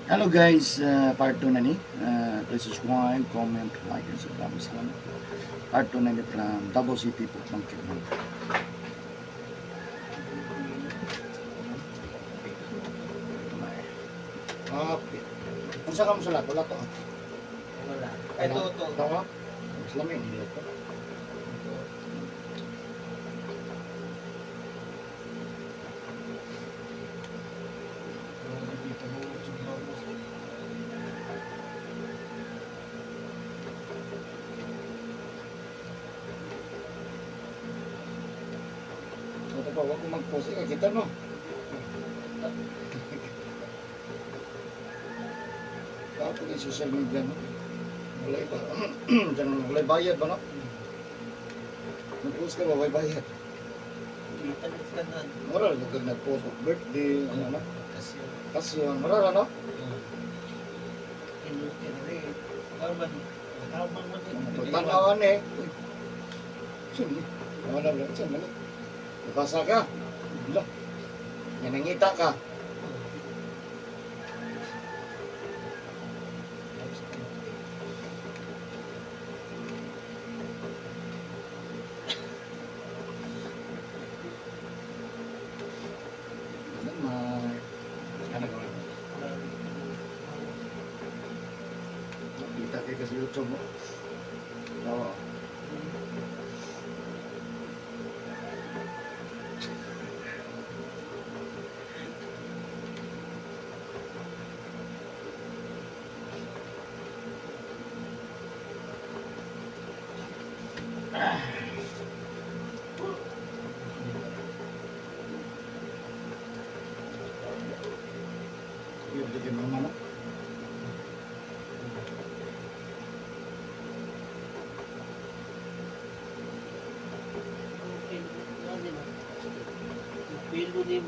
Hello guys, part 2 na ni. Please subscribe, comment, like, and subscribe. Salamat. Part 2 na ni from Davao City po, Bangkit. Okay. Unsa ka mo sulat? Wala to. Wala. Ito, ito. Ito ka? Mas lamig, hindi ito. Ito pa, wag ko mag-post. Eh, kita no? Tapos yung social media, no? Wala iba. Diyan, wala bayad ba, no? Nag-post ka ba, wala bayad? Kita ka na. Moral, nag-post of birthday, ano, no? Kasi, Kasi yung moral, ano? Tanawan eh. Uy. Saan ni? Wala lang, saan mali? Nabasa ka? Wala. Yan, nangita ka. Ano, ano gawin? Nakita kayo kasi YouTube mo. Oo. Yung bigyan mo naman. Pilo ni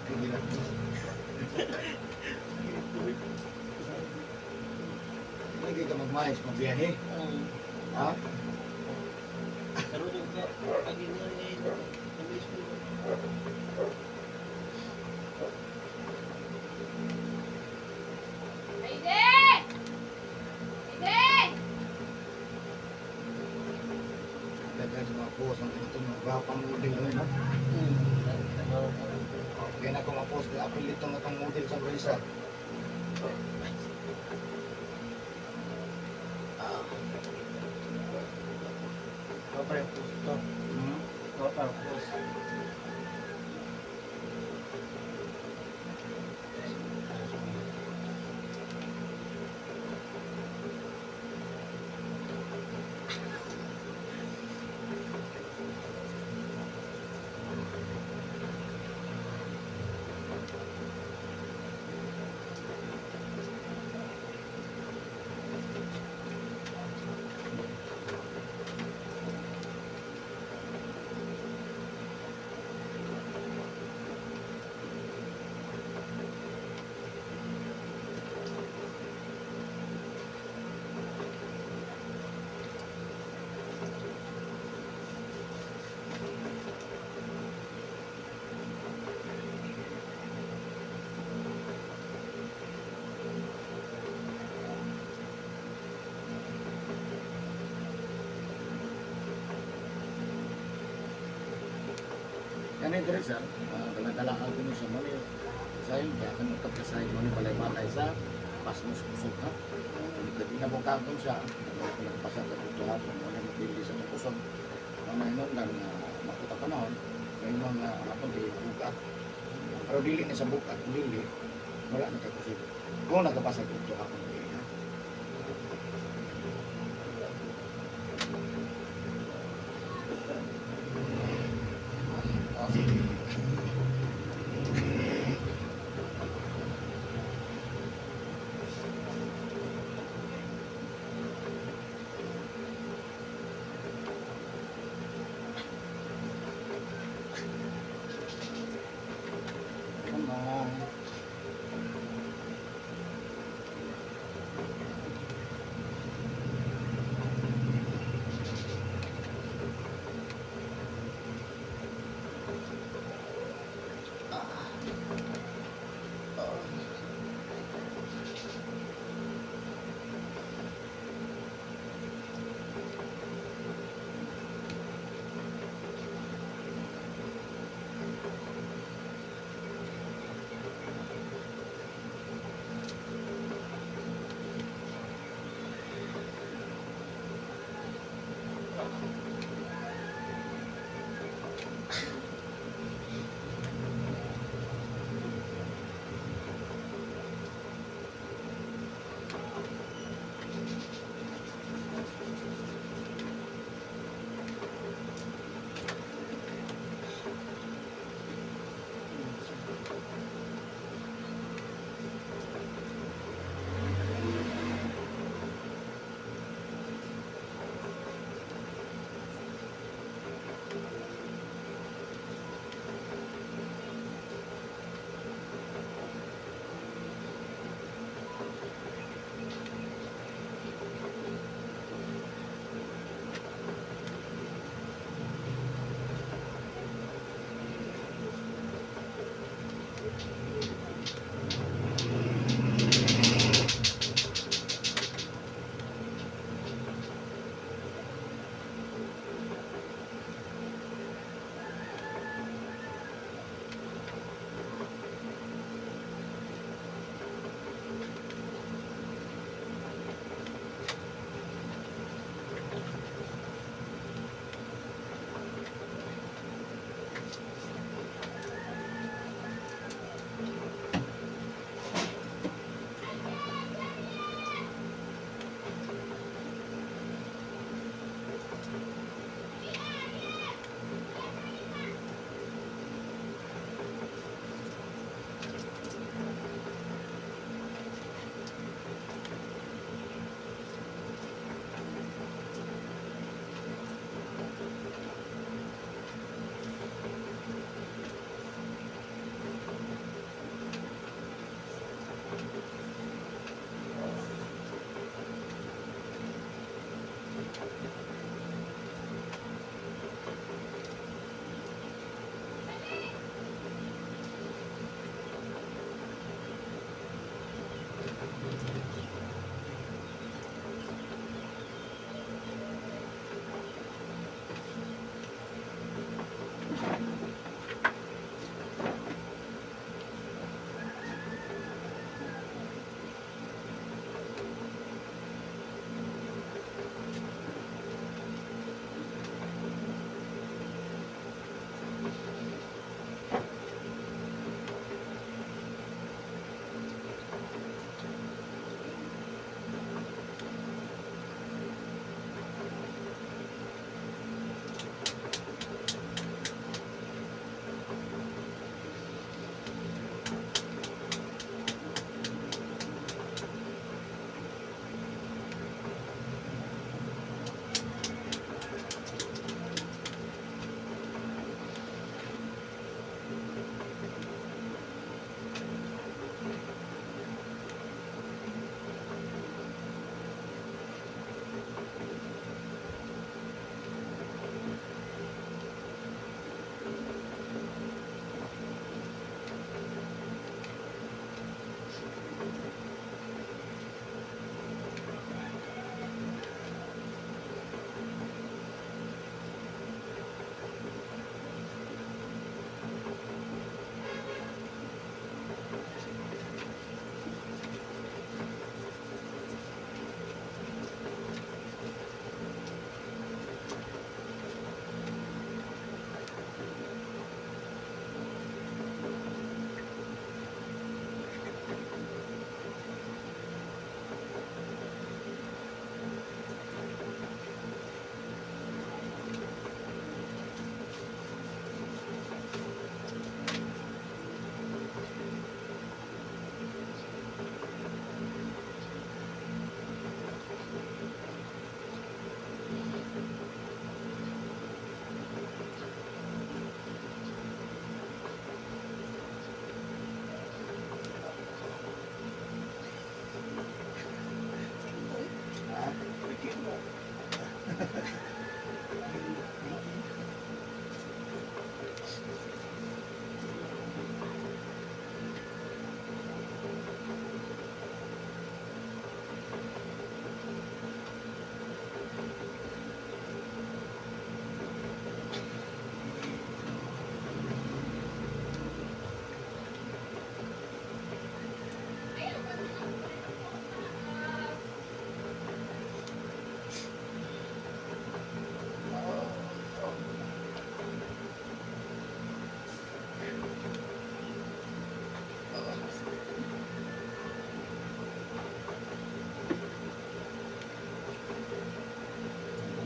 Hindi lang. Lagi ka magmayos, magbiyahe. Ha? Pero yung ka, pag nga eh, na-miss ko. Hayde! Hayde! Daghan sa mga post ang ganito, mga gwapang model yun, no? Okay na kung ma-post, kaya apil itong itong model sa Brisa. Kapag post to. Kapag post. Kani diri, sir, dala-dala ka kuno sa mali. Sayon kaya kan pagkasayon mo ni balay-balay sa pas mo kusog ha. Hindi na bukagong siya, nagpasa ka dito hapon, wala mo pili sa kusog. Mga hinungdan nga makuta panahon, may mga hapon di bukat. Pero dili ni sa bukat, dili, wala na kakusog. Kung nagpasa dito hapon di ha. Okay. Come on.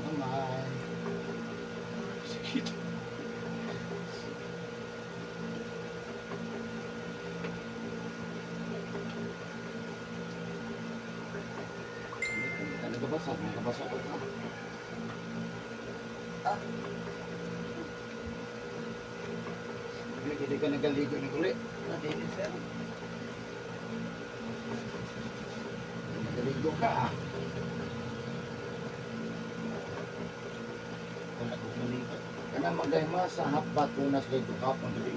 Kamay. Sakit. Nagabasa, nagabasa ko ka. Ah. Hindi ka nagaligo ng uli. Dili, sir. Nagaligo ka ah. Wala ko maligo. Kana magayma sa hapbat unas kay dukap ang dali.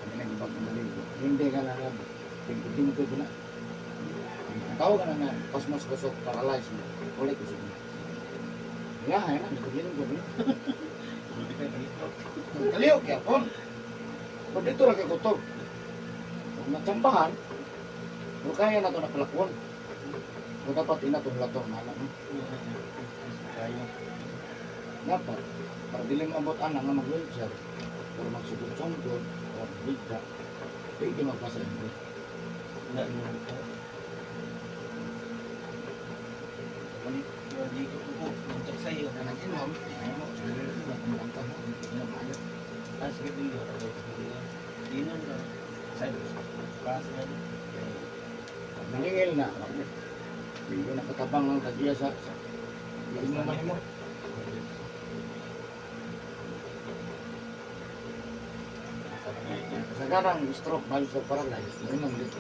Kami nagibag ang maligo. Hindi ka na nag tingko-tingko ko na. Ang tawag ka na na pasmos kusog paralyze mo. Uli kusog mo. Ya, ay na, nagaligo ko na. Hindi ka dito. Kaliw kaya pon. Kung dito lang kay kutob. Kung natsambahan, kung kaya na ito napalakwon. Kung dapat ina itong latong na anak mo. Kaya. Dapat, para dili maabot anak nga mag-wheelchair, or magsugod-sugod, or bigda, pwede magpasa hindi. Wala mo ko. Maligo ko. Muntak sa iyo. Na nag-inom, ay mo, siguro na kumanta mo, hindi na maayo. Ah, sige, dili. Sige. Inom ka. Sa Pas na. Pag maningil na, hindi na katabang ang tagiya sa inom man mo. Kasagaran, stroke, bali sa paralyze, inom dito.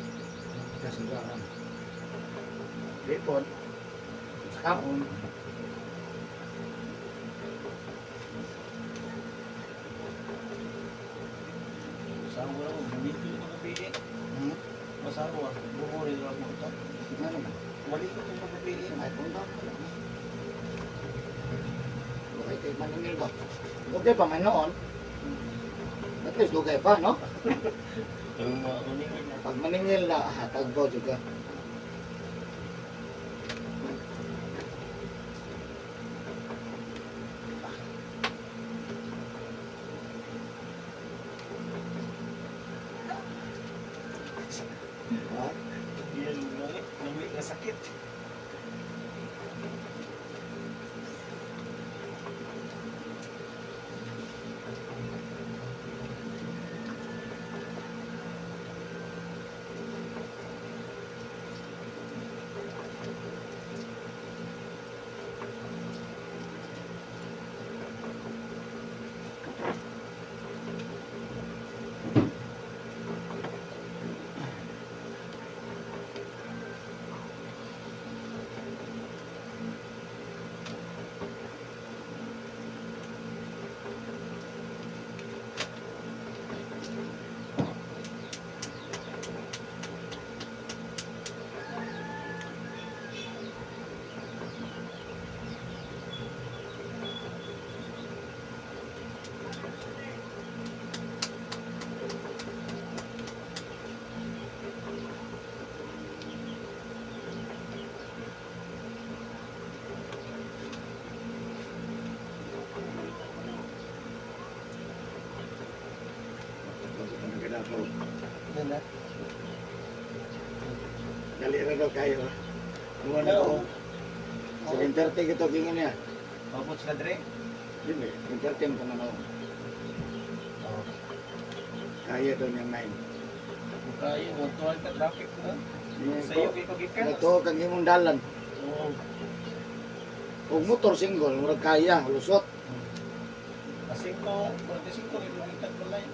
Kasagaran. Lipon, sa kaon, Masawa ako. Dito yung pagpili. hmm, Masawa. Bukuri lang mo ito. ano naman? Maliko itong pagpili. Ay, kung dapat. Okay, kay maningil ba? Dugay pa man noon. At least dugay pa, no? Ang mga maningil na. Pag maningil na, tagbo juga. Ha? Yan lang eh. Lami na sakit. Yan na. Dali ra daw kayo. Muna na ko. 7:30 kita gingon niya. Mabot sila dre. Dili, 7:30 mo na ako. Oo. Kaya daw niyang 9. Kaya, mutual ka traffic na. Sa iyo kay pagikan. Ito kang imong dalan. Oo. Og motor single, murag kaya, lusot. Asingko, 45 kay pagikan balay.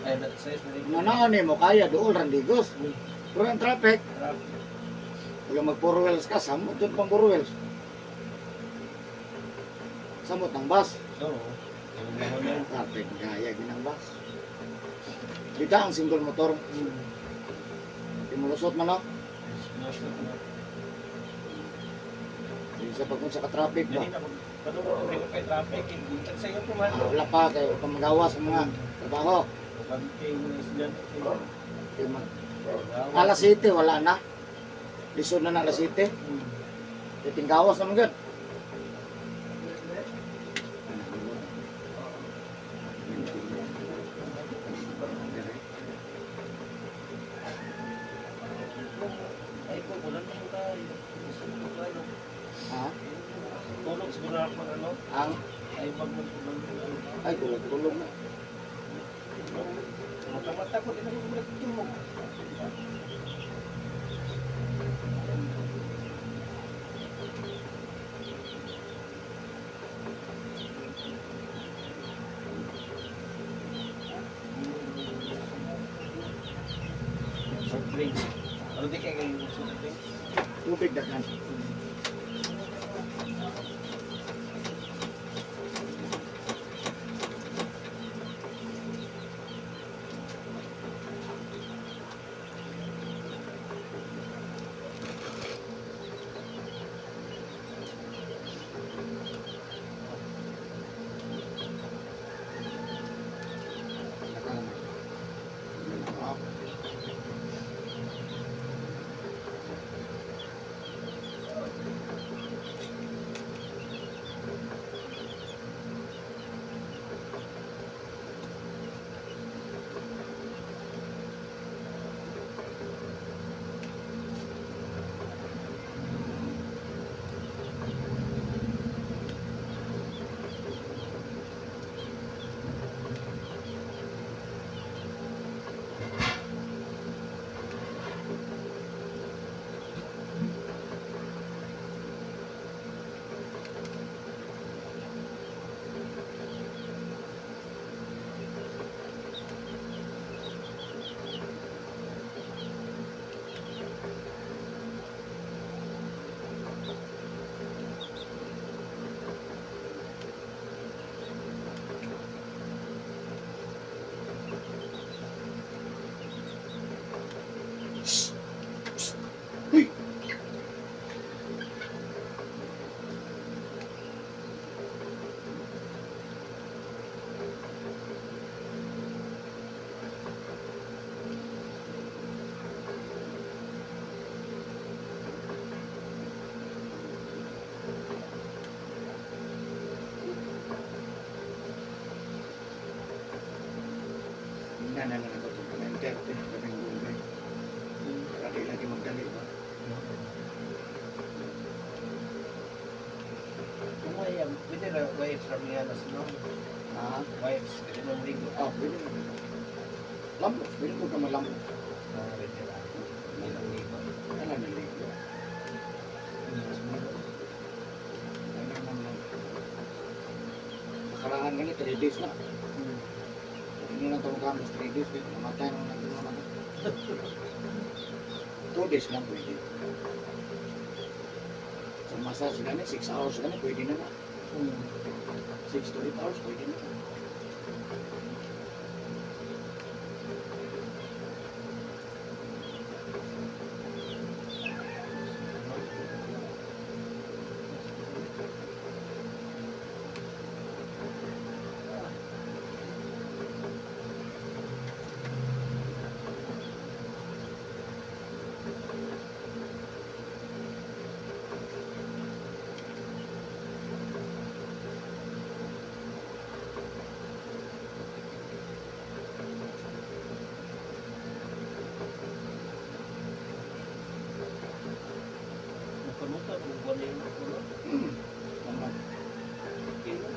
Ay, that says na rin. Nanaon nimo kaya dool randigos. Pero ang traffic, Traffic. pag mag four wheels ka, samot jud pang four wheels. Samot ng bus. Oo. Yung mahulog. Traffic gaya ginang bus. Dita ang single motor. Di mo lusot man, no? Lusot na. Di sa pagkun sa ka-traffic ba? Dili na padung ko rin kay traffic. Buntag sa iyo po man. Ah, wala pa kayo pa magawa sa mga trabaho. Bantay mo na estudyante. Di alas 7 wala na. Lisod na na alas 7. Titing gawas naman gud. Ay po, wala na po tayo. Gusto ko kayo. Ha? Tulog siguro ako ng ano. Ang Ay pag mag ay tulog-tulog na. Mata-mata ko, di na ko nagtulog. Soft drinks. Ano di kayo kayo soft drinks? Tubig daghan. Uy! Na na na na ito pa 9:30 kaping gulay. Para di lagi magdali ba? Kung may, pwede na wipes ramihan na snow. Ha? Wipes, pwede na maligo. Ah, pwede na. Lambo, pwede ko ka malambo. Ah, pwede na. Hindi na maligo. Ano na ligo? Hindi na maligo. Ano naman lang. Nakaraan gani 3 days na. Hindi na itong campus 3 days. Eh. Namatay naman ang ginawa na. 2 days lang pwede. Sa massage gani, 6 hours gani, pwede na na. 6 to 8 hours, pwede na na. Nakaluta, kung buwan na yun ako, no? Tama. Okay, no?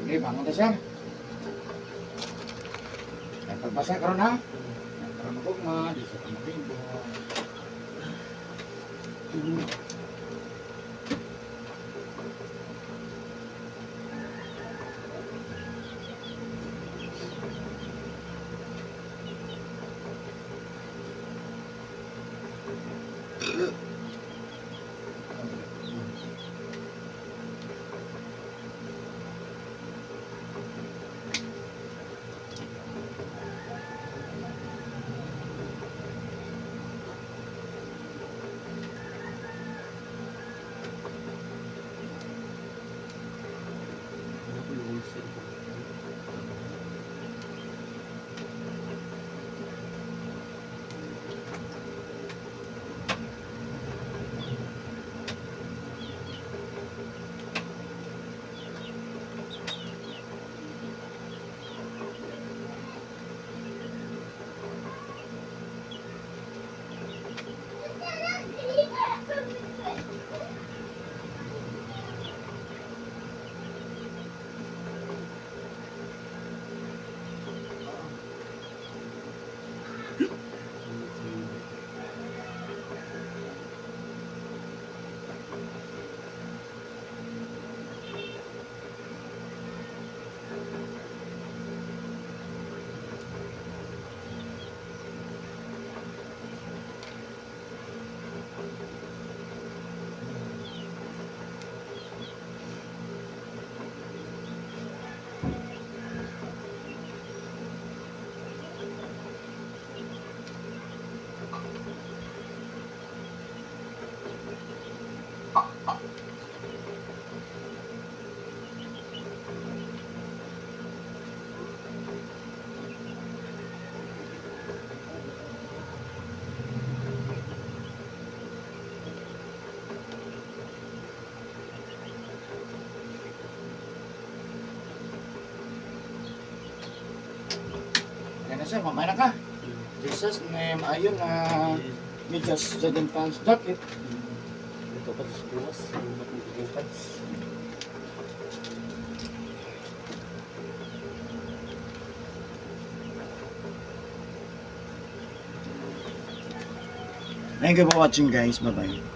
Hindi, bangon ta sir. Ay, pagbasa karon ha. Karon ko nga, di sa kamaligo. Na sir, mamay na ka. Jesus name, ayun na. Medyas, jogging pants, jacket. Ito pa sa buwas. Yung matiging pants. Thank you for watching, guys. Bye-bye.